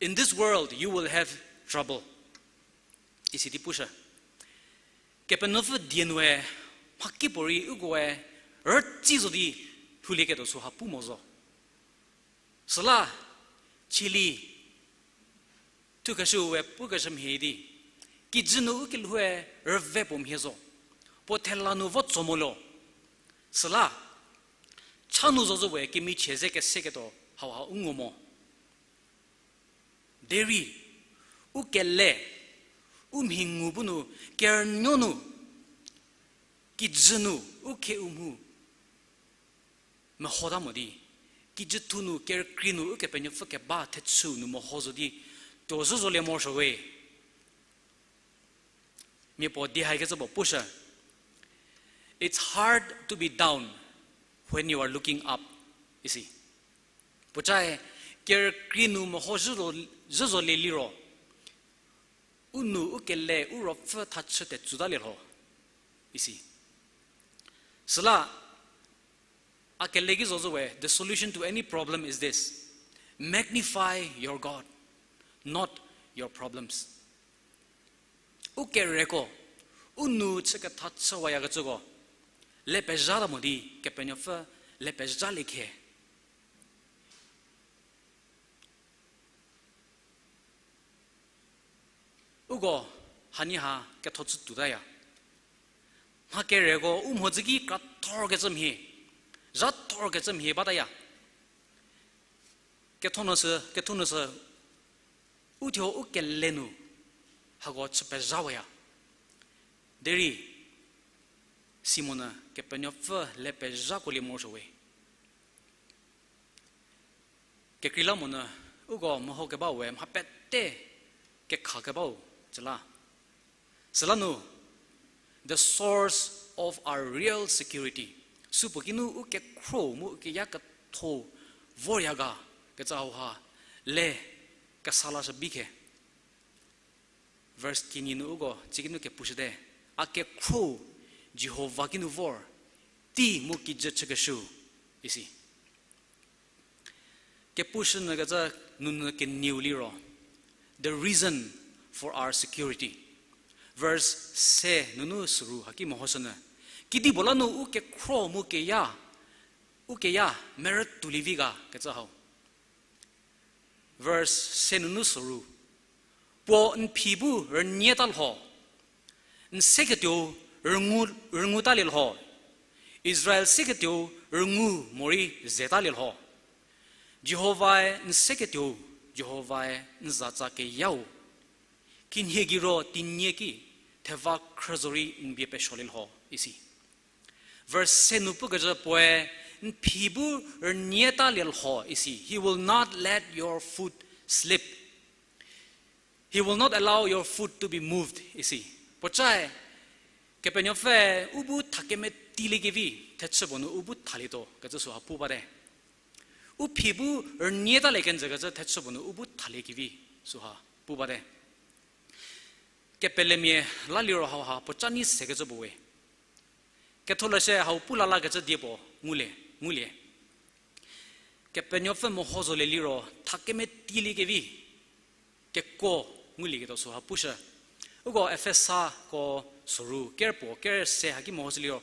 In this world, you will have trouble. Isi di pushü. Kepenuopfü die nue, mhakipuorei ukoe, rütsi zo di, lhoulieketuo süha pu mo zo. Süla, chili, thukeshüu we pukeshü mhie di, kijü nu u kelhoue rüve puo mhie zo, puo thela nu vo tso mo lo. Süla, cha nu zo zhü we kemichie ze keseketuo hauha u ngo mo. Derei, u kele, u mhi ngu bu nu, kerünuo nu, kijü nu, u kheu mhu mehota mo di, kijüthu nu kerükrie nu Ukepenuopfü keba thechü nu meho zo di, tuo zhü zolie morosuo we. Mia puo di haikecü puo pushü. It's hard to be down when you are looking up, isi. Puocae, kerükrie nu meho zhü zo, zhü zolie liro, u nu u kele u ruopfü thachü tetsuta lielho, isi. Süla, a kele ki zo zhü we, the solution to any problem is this: magnify your God, not your problems. U kereko, u nu chü ketha chüwayakecüko, le pezhata mo di Kepenuopfü le pezhalie khe. Uko, hanie ha ketho chü tutaya. Mha kereko u mhodzü ki krathorkecü mhie, zhathorkecü mhie bataya. Ketho nu sü, ketho nu sü, uthuo u kele nu, hako chü pezhawaya. Derei, simonyü Kepenuopfü le pezhakolie morosuo we. Kekreilamonyü, uko meho kebau we mha pete kekha kebau, süla. Süla nu, the source of our real security. Supuo kinu u kekhro mu u keya ketho vorya ga, kecü hauha, le kesa lashü bikhe. Verse kenie nu uko, tsie kinu kepushüte, a kekhro Jihova kinu vor, tei mu kijü chükeshü, isi. Kepushünyükecü nunu kenieu liro, the reason for our security. Verse se nunu soru haki mehoshünyü. Kedipuo la nu u kekhro mu keya, u keya merü tuolie vi ga kecü hau. Verse se nunu soru. Puo n phi bu rünyieta lho. N seketuou rüngu, rüngutalielho. Israel seketuou rüngu morei zetalielho. Jihovae n seketuou, Jihovae n zatsa keyau. Khinhie gei ro tinyie ki, theva khrü zorei n bie pesuolielho, isi. Verse se nu pukecü puoe, n phi bu rünyietalielho, isi. He will not let your foot slip. He will not allow your foot to be moved, isi. Puocae, Kepenuopfü u bu thakemetiliekevi, thechü puo nu u bu thalietuo, kecü süha pu bate. U phi bu rünyietalie kenjü kecü thechü puo nu u bu thaliekevi, süha pu bate. Kepelemia la liro hauha puoca nyi sekecü puo we. Ketholeshü hau pu la lakecü die puo ngulie, ngulie. Kepenuopfü meho zolie liro thakemetiliekevi kekuo ngulieketuo süha pushü. Uko Efesako soru, kerpuo, ker se haki mehoshü liro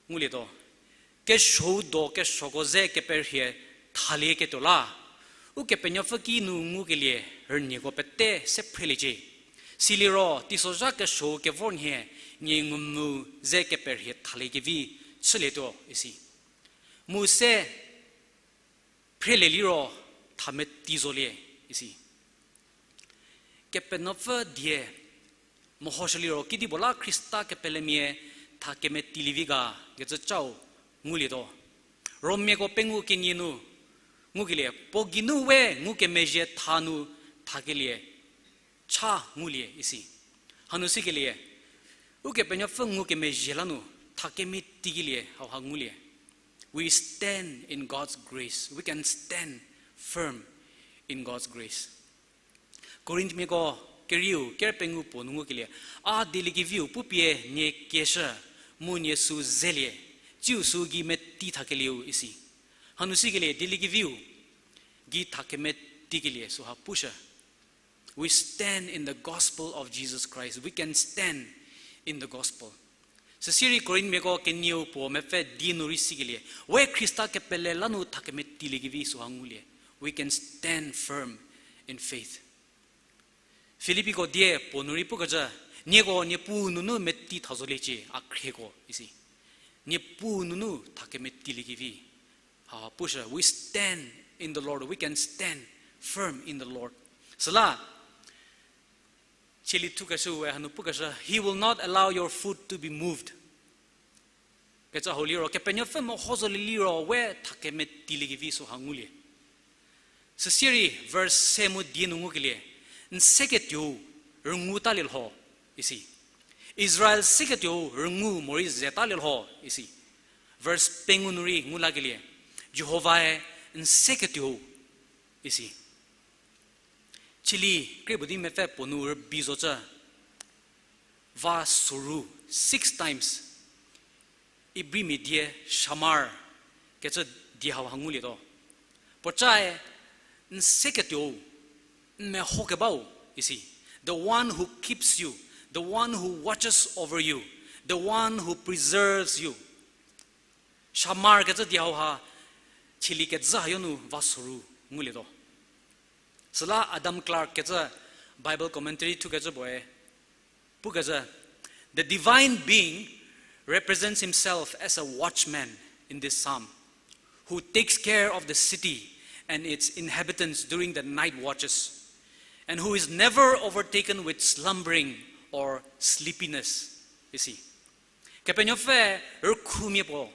ngulietuo. Kesuou do kesuoko ze keperhie thalieketuo la, Ukepenuopfü kinu ngukelie rünyieko pete se phreliecie. Siliro, teisozha kesuou kevor nhie, nie ngumvü ze keperhie thaliekevi chülietuo isi. Mu se phrelie liro thameti zolie isi. Kepenuopfü die mehoshü liro, kedipuo la Khrista kepelemia tha kemetilie vi ga kecü chau ngulietuo. Romiako pengou kenie nu ngukelie, puo geinu we ngukemezhie tha nu thakelie cha ngulie isi. Hanu sikelie, Ukepenuopfü ngukemezhie la nu tha kemetikelie hauha ngulie. We stand in God's grace. We can stand firm in God's grace. Korinthmiako kerieu ker pengou puo nu ngukelie, a dieliekeviu pupie nie kieshü, mu nie sü zelie, tsiu sü gei meti thakelieu isi. Hanu sikelie dieliekeviu gei tha kemetikelie süha pushü. We stand in the gospel of Jesus Christ. We can stand in the gospel. Süsirei Korinthmiako kenieu puo mepfü die nu rei sikelie, we Khrista kepele la nu tha kemetilie kevi süha ngulie. We can stand firm in faith. Filippiko die puo nu rei pukecü, nieko Niepuu nunu meti tha zoliecie, a khrieko isi. Niepuu nunu tha kemetilie kevi. Ha, pushü, we stand in the Lord. We can stand firm in the Lord. Süla, cheli thukeshü we hanu pukeshü, He will not allow your foot to be moved. Kecü hau liro, Kepenuopfü meho zolie liro, we tha kemetilie kevi süha ngulie. Süsirei verse se mu die nu ngukelie, n seketuou rüngu talie lho isi. Israel seketuou rüngu morei ze talie lho isi. Verse pengou nu rei ngu lakelie, Jihovae n seketuou isi. Cheli krie puo di mepfü puo nu rübei zocü, va soru, six times, Ibrimia die shamar kecü die hauha ngulietuo. Puocae n seketuou, n mehokebau isi. The one who keeps you, the one who watches over you, the one who preserves you. Shamar kecü die hauha cheli kezü hayo nu va soru ngulietuo. Süla Adam Clarke kecü Bible commentary thukecü puoe pukecü, the divine being represents himself as a watchman in this psalm, who takes care of the city and its inhabitants during the night watches, and who is never overtaken with slumbering or sleepiness. Isi. Kepenuopfü rükhumia puo,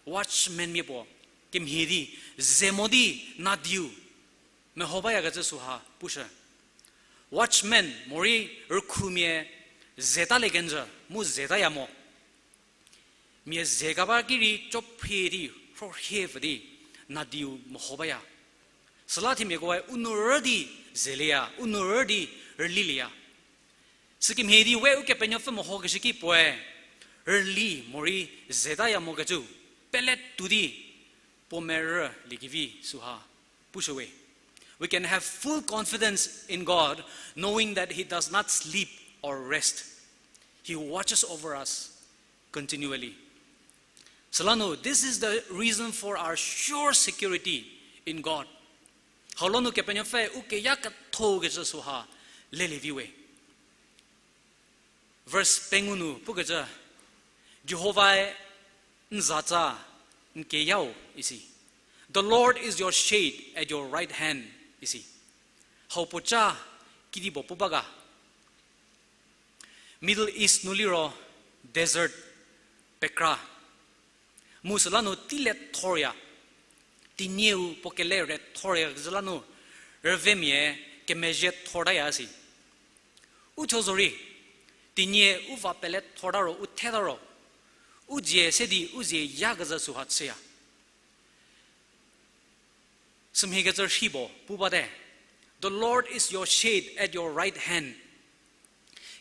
watchman mia puo, kemhie di, ze mo di, nadiu meho bayakecü süha pushü. Watchman morei rükhumia ze talie kenjü mu ze taya mo. Mia ze keba ki rei chophie di, rhorhie pfü di, nadiu meho baya. Süla themiakoe u nou rü di zelieya, u nou rü di rülilieya. Sükemhie di we Ukepenuopfü mehokeshü ki puoe rüli morei ze taya mokecü, pele tuo di puo merü liekevi süha pushüwe. We can have full confidence in God, knowing that He does not sleep or rest. He watches over us continually. Süla nu, this is the reason for our sure security in God. Hau la nu Kepenuopfü u keya kethokecü süha lelie viwe. Verse pengou nu pukecü, Jihovae n zatsa n keyau isi. The Lord is your shade at your right hand isi. Hau puoca kidipuo pu ba ga. Middle East nu liro desert pekra. Mu süla nu tei le thorya. Tinieu puo kele re thorya kezhü la nu rüvemia kemezhie thortaya si. U thuo zorei, tinie u va pele thorta ro, u theta ro, u dzie se di u zie yakezhü süha chüya. Sümhiekecü rhi puo pu bate, The Lord is your shade at your right hand.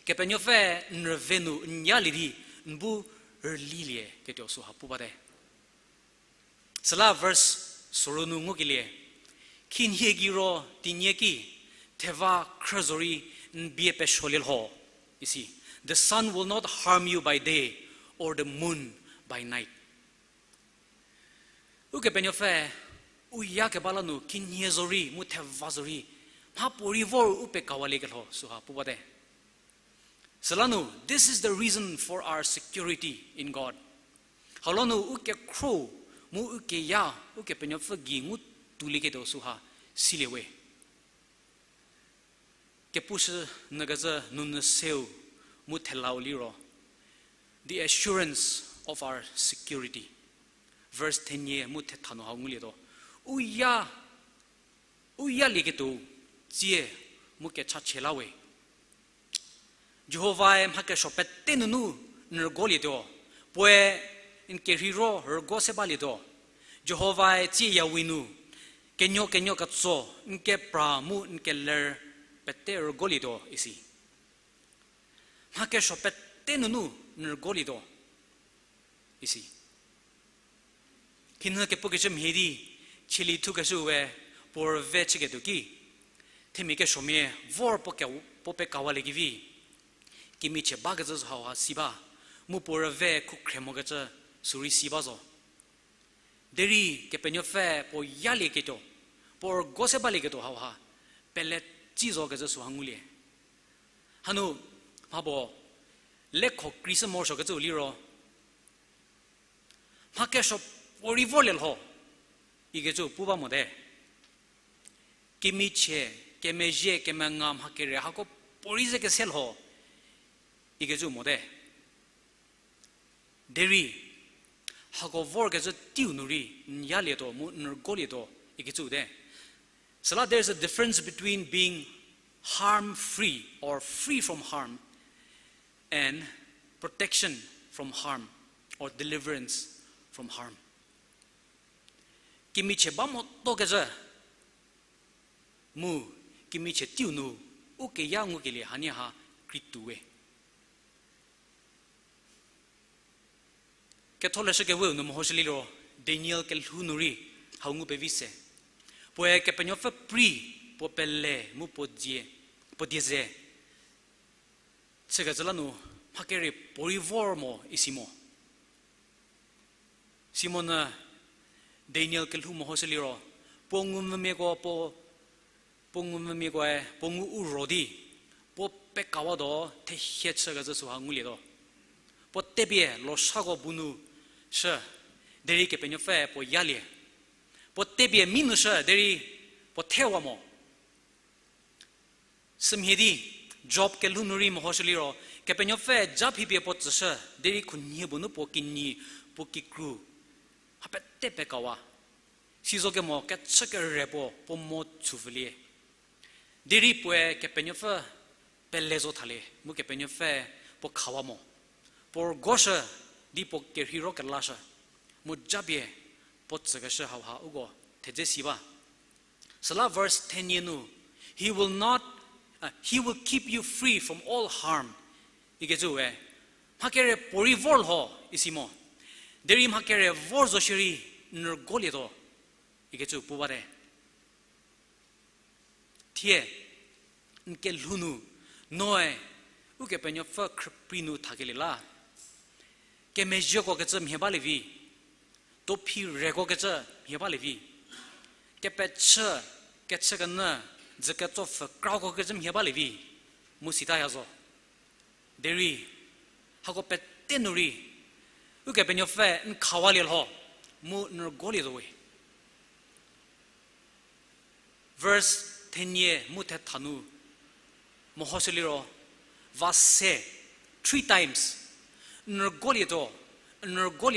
Kepenuopfü n rüve nu n yalie di n bu rülilie ketuo süha pu bate. Süla verse soro nu ngukelie, khinhie gei ro tinie ki, theva khrü zorei n bie pesuolie lho, isi. The sun will not harm you by day, or the moon by night. Ukepenuopfü u yakeba la nu khinhie zorei mu theva zorei mhapuorei vor u pekawalie kelho süha pu bate. Süla nu, this is the reason for our security in God. Hau la nu u kekhro mu u keya Ukepenuopfü gei ngu tuolieketuo süha silie we. Kepushü nyü kezhü nunyü seu mu thelau liro, Verse thenie mu thetha nu hau ngulietuo. U ya, u yalieketuo tsie mu kechachie la we. Jihovae mha kesuo pete nunu n rügolietuo, puoe n kerheiro rügo se balietuo. Jihovae tsieya we nu kenuo kenuo ketso n kepra mu n keler pete rügolietuo isi. Mha kesuo pete nunu n rügolietuo isi. Khinhie kepukecü mhie di, chielie thukeshüe puo rüve chüketuo ki, themia kesuomia vor puo ke, puo pekawalie kevi, kemichie bakecü hauha si ba, mu puo rüve khukhre mokecü sürei si ba zo. Derei Kepenuopfü puo yalieketuo, puo rügo se balieketuo hauha pele tsi zokecü süha ngulie. Hanu, mha puo lekho krei shü morosuokecüu liro, mha kesuo puorei vorlie lho ikecü pu ba mote. Kemichie, kemezhie, kemenga mha kere hako puorei ze kese lho ikecü mote. Derei hako vorkecü teiu nu rei n yalietuo mu n rügolietuo ikecüu te. Süla there is a difference between being harm free or free from harm and protection from harm or deliverance from harm. Kemichie ba motokecü mu kemichie teiu nu u keya ngukelie hanie ha krei tuo we. Ketholeshü Keweu nu mehoshüliro, Daniel kelhou nu rei hau ngu pevi se. Puoe Kepenuopfü prei, puo pele mu puo die, puo die ze chükecü la nu mha kere puorei vor mo isi mo. Simonyü Daniel kelhou mehoshüliro, puo ngumvümiako puo, puo ngumvümiakoe puo ngu u ro di, puo pekawatuo thehie chükecü süha ngulietuo. Puo tepie loshako bu nu shü, derei Kepenuopfü puo yalie. Puo tepie mi nu shü, derei puo thewa mo. Sümhie di, Job kelhou nu rei mehoshüliro, Kepenuopfü ja phipie puo tsüshü, derei khunhie bu nu puo kinyi, puo kikru ha pete pekawa. Sizo kemo kechü kere puo, puo mo chüpfülie. Derei puoe Kepenuopfü pele zo thalie, mu Kepenuopfü puo khawa mo. Puo rügoshü, di puo kerheiro kelashü. Mu japie puo tsükeshü hauha uko thedze si ba. Süla verse ten-ie nu, he will not, uh, he will keep you free from all harm ikecüe, mha kere puorei vor lho isi mo. Derei mha kere vor zo shierei n rügolietuo ikecü pu bate. Thie, n kelhou nu, noe, Ukepenuopfü khrüprei nu thakelie la, kemezhieko kecü mhie balie vi, tophi reko kecü mhie balie vi, kepechü, kechükenyü, dzüketsopfü krako kecü mhie balie vi, mu sitaya zo. Derei, hako pete nu rei, Ukepenuopfü n khawalie lho, mu n rügolietuo we. Verse thenie mu thetha nu mehoshüliro, va se, three times, n rügolietuo, n rügo